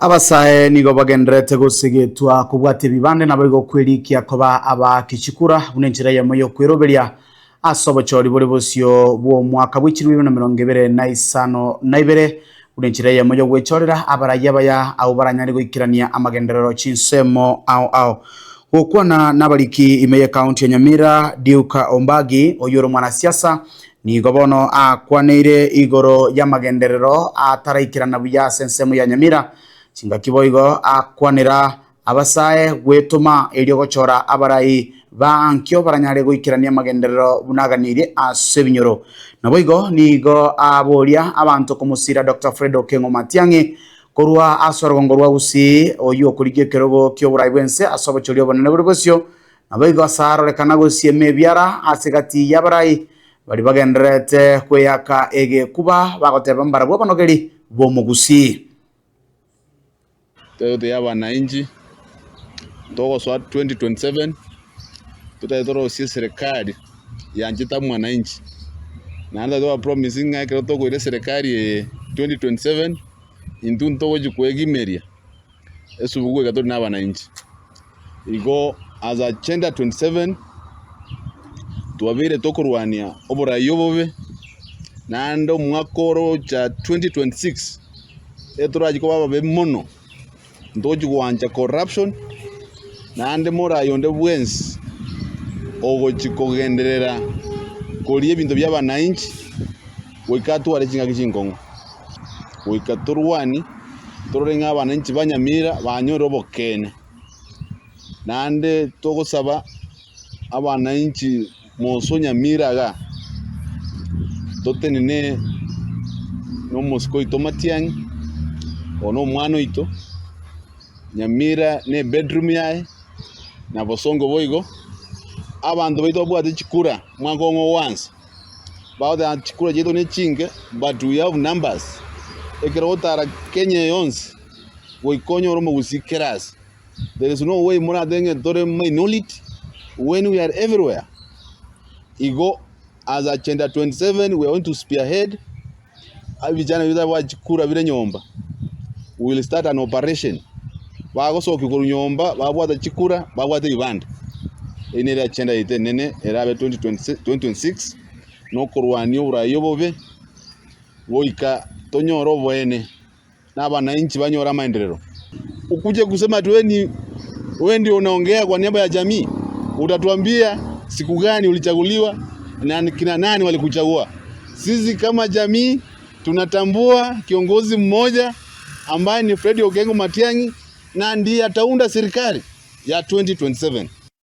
Abasae nigo bagendererete gosegetwa kobwatia ebibande naboigo kwerikia koba abaaki chikura buna enchera eyemo y'okweroberia ase obochori bore bosio bw'omwaka bwe chilifu ibere na emerongo ebere na isano na ibere buna enchera eyemo y'ogwechorera abarai abaya abwo baranyare goikerania amagenderero chinsemo ao ao. Gokwana nabariki ime y'ekaunti ya Nyamira, Duke Ombagi, oyio ore omwanasiasa, Nigo bono akwaneire igoro y'amagenderero ataraikerana buya ase ensemo ya Nyamira, chingaki boigo akwanera abasae gwetoma erio gochora abarai ba ankio baranyare goikerania amagenderero buna aganirie ase ebinyoro. Naboigo nigo aboria abanto komosira Doctor Fred Okengo Matiang'i korwa ase orogongo rwa Gusii oyio okorigia ekerogo ki'oborai bw'ense ase obochori obonene bore bosio Naboigo ase arorekana gosiema ebiara ase egati y'abarai baria bagendererete kweyaka egekuba, bagoteba mbarabwo abanogeri b'omogusii. Toyote ya abananchi togosoa 2027 totagete torosie eserekari yanchete mwananchi naende totagete toba promise ng'a ekero tokoira eserekari eye 2027 intwe ntogochi koegimeria. Esubuku goika tore nabananchi. Igo as agenda 27 twabeire tokorwania oborai obobe naende omwaka orocha 2026 etorachi koba ababe mono ntochi goancha corruption naende morai onde bwensi ogochi kogenderera koria ebinto bia abananchi goika atware chingaki chinkong'u goika torwanie. Torore ng'a abananchi ba Nyamira banyore obokeene, naende togosaba abananchi moso Nyamira igaa, totenene na omosike oito Matiang'i, oyo na omwana oito, Nyamira ne ebedroom yaye, na Bosongo boigo, abanto baito babwate chikura omwaka ong'o ogoansa. Bagoteba ng'a chikura chiaito nechinke but we have numbers. Ekero ogotara Kenya eye yonsi, goika onyore omogusii kera ase. There is no way moratebe ng'a tore minority when we are everywhere. Igo as agenda 27 we are going to spearhead Ebichana biria bitabwati chikura bire nyomba, we will start an operation. Bagosokia korwa nyomba, babwata chikura, babwate ebibanda. Eyio nere agenda yaito enene erabe 2026 2026, na okorwania oborai obobe, goika tonyore oboene, na abananchi banyore amaenderero. Ukuje kusema ati wewe ni wewe ndio unaongea kwa niaba ya jamii, utatuambia siku gani ulichaguliwa na ni kina nani walikuchagua? Sisi kama jamii tunatambua kiongozi mmoja ambaye ni Fred Okengo Matiang'i na ndiye ataunda serikali ya 2027.